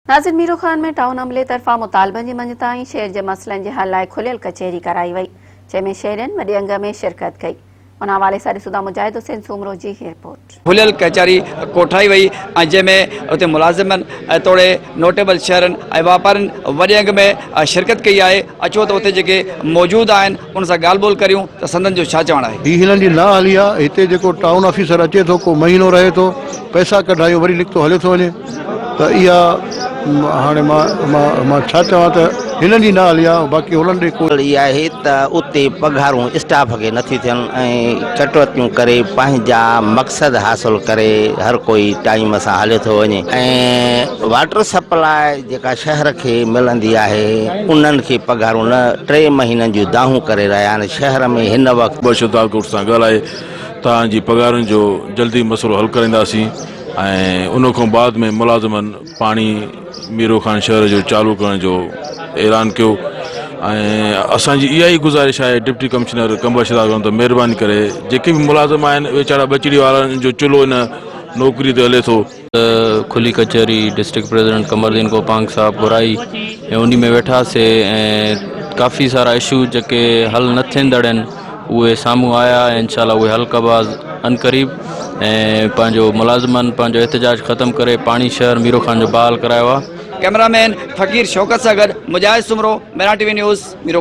ناظر ميرو خان ۾ ٽائون عملي طرفان مطالبن جي مڃتا ۽ شهر جي مسئلن جي حل لاء کليل ڪچهري ڪرائي وئي جنهن ۾ شهرين وڏي انگ ۾ شرڪت ڪئي ان حوالي سان ڏسون ٿا مجاهد حسين سومرو جي هي رپورٽ. کليل ڪچهري ڪوٺائي وئي ۽ جنهن ۾ اتي ملازمن ۽ توڙي نوٽيبل شهرين ۽ واپارين وڏي انگ ۾ شرڪت ڪئي آهي اچو ته اتي جيڪي موجود آهن ان سان ڳالهه ٻولهه ڪريون ته سندن جو ڇا چوڻ آهي. هي هنن جي نااهلي آ هتي جيڪو ٽائون آفيسر اچي ٿو ڪو مهينو رهي ٿو پئسا ڪڍايو وري نڪتو هليو ٿو وڃي ته اها هاڻي مان مان ڇا چوان ته هنن جي نااهلي آ باقي هنن ڏي ڪو. اها آهي ته اتي پگهارون اسٽاف کي نٿيون ٿين ۽ ڪٽوتيون ڪري پنهنجا مقصد حاصل ڪري هر ڪوئي ٽائيم سان هليو ٿو وڃي ۽ واٽر سپلاء جيڪا شهر کي ملندي آهي انهن کي پگهارون نه ٽي مهينن جون دانهون ڪري رهيا آهن شهر ۾ هن وقت. بشداد ڳوٺ سان ڳالهائي توهان جي پگهارن جو جلدي مسئلو حل ڪرائينداسين ۽ ان کان بعد ۾ ملازمن پاڻي ميرو خان شهر جو چالو ڪرڻ جو اعلان ڪيو ۽ اسان جي اها ئي گذارش آهي ڊپٽي ڪمشنر قمبر شهداد کان ته مهرباني ڪري جيڪي به ملازم آهن ويچارا ٻچڙي وارن جو چلهو ان نوڪري تي هلي ٿو. کلي ڪچهري ڊسٽرڪٽ پريزيڊنٽ قمرالدين گوپانگ صاحب گهرائي ۽ انهي ۾ ويٺاسي ۽ ڪافي سارا اشو جيڪي حل نه ٿيندڙ آهن اهي سامهون آيا ۽ انشاء الله اهي حل ڪبا عنقريب ۽ پنهنجو ملازمن پنهنجو احتجاج ختم ڪري پاڻي شهر ميرو خان جو بحال ڪرايو آهي. ڪئميرا مين فقير شوڪت سان گڏ Mujahid Soomro, Mehran T V news, Miro.